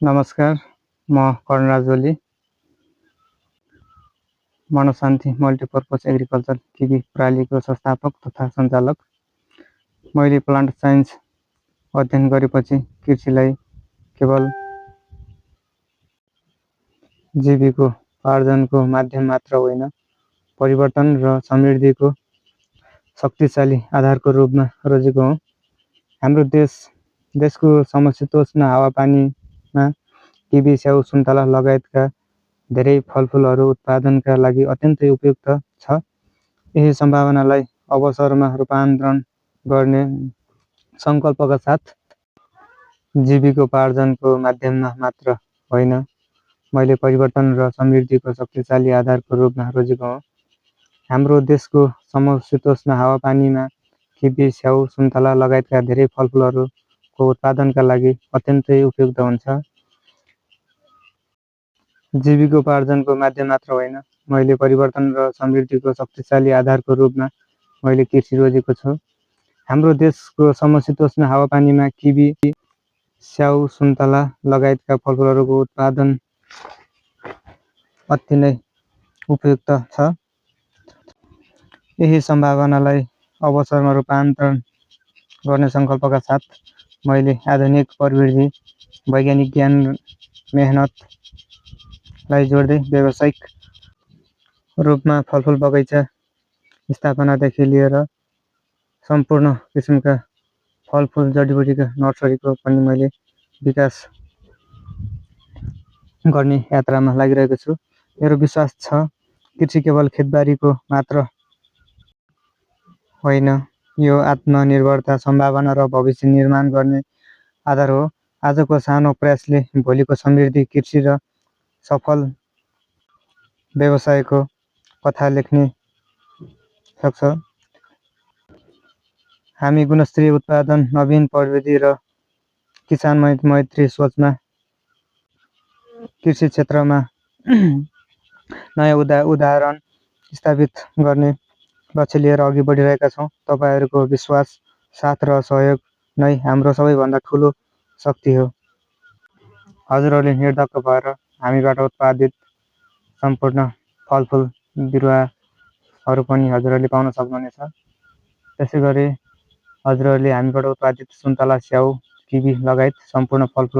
नमस्कार, म Karnaraj Oli, मनशान्ति multipurpose agriculture किबी प्रालीको संस्थापक तथा सञ्चालक। मैले प्लान्ट साइन्स अध्ययन गरेपछि कृषिलाई केवल जीविकोपार्जनको माध्यम मात्र होइन, परिवर्तन र समृद्धिको शक्तिशाली आधारको रूपमा रोजेको हुँ। हाम्रो देशको समशीतोष्ण हावापानीमा किबी, स्याउ, सुन्तला लगायतका धेरै फलफुलहरू उत्पादनका लागि अत्यन्तै उपयुक्त छ। यही सम्भावनालाई अवसरमा रूपान्तरण गर्ने सङ्कल्पका साथ जीविकोपार्जनको माध्यममा मात्र होइन, मैले परिवर्तन र समृद्धिको शक्तिशाली आधारको रूपमा रोजेको हुँ। हाम्रो देशको समशीतोष्ण हावापानीमा किबी, स्याउ, सुन्तला लगायतका धेरै फलफुलहरूको उत्पादनका लागि अत्यन्तै उपयुक्त हुन्छ। जीविकोपार्जनको माध्यम मात्र होइन, मैले परिवर्तन र समृद्धिको शक्तिशाली आधारको रूपमा मैले कृषि रोजेको छु। हाम्रो देशको समशीतोष्ण हावापानीमा किबी, स्याउ, सुन्तला लगायतका फलफुलहरूको उत्पादन अति नै उपयुक्त छ। यही सम्भावनालाई अवसरमा रूपान्तरण गर्ने सङ्कल्पका साथ मैले आधुनिक प्रविधि, वैज्ञानिक ज्ञान, मेहनतलाई जोड्दै व्यावसायिक रूपमा फलफुल बगैँचा स्थापनादेखि लिएर सम्पूर्ण किसिमका फलफुल जडीबुटीका नर्सरीको पनि मैले विकास गर्ने यात्रामा लागिरहेको छु। मेरो विश्वास छ, कृषि केवल खेतबारीको मात्र होइन, यो आत्मनिर्भरता, सम्भावना र भविष्य निर्माण गर्ने आधार हो। आजको सानो प्रयासले भोलिको समृद्धि, कृषि र सफल व्यवसायको कथा लेख्न सक्छ। हामी गुणस्तरीय उत्पादन, नवीन प्रविधि र किसान मैत्री सोचमा कृषि क्षेत्रमा नयाँ उदाहरण स्थापित गर्ने लक्ष्य लिएर अघि बढिरहेका छौँ। तपाईँहरूको विश्वास, साथ र सहयोग नै हाम्रो सबैभन्दा ठुलो शक्ति हो। हजुरहरूले निर्धक्क भएर हामीबाट उत्पादित सम्पूर्ण फलफुल बिरुवाहरू पनि हजुरहरूले पाउन सक्नुहुनेछ। त्यसै गरी हजुरहरूले हामीबाट उत्पादित सुन्तला, स्याउ, किबी लगायत सम्पूर्ण फलफुल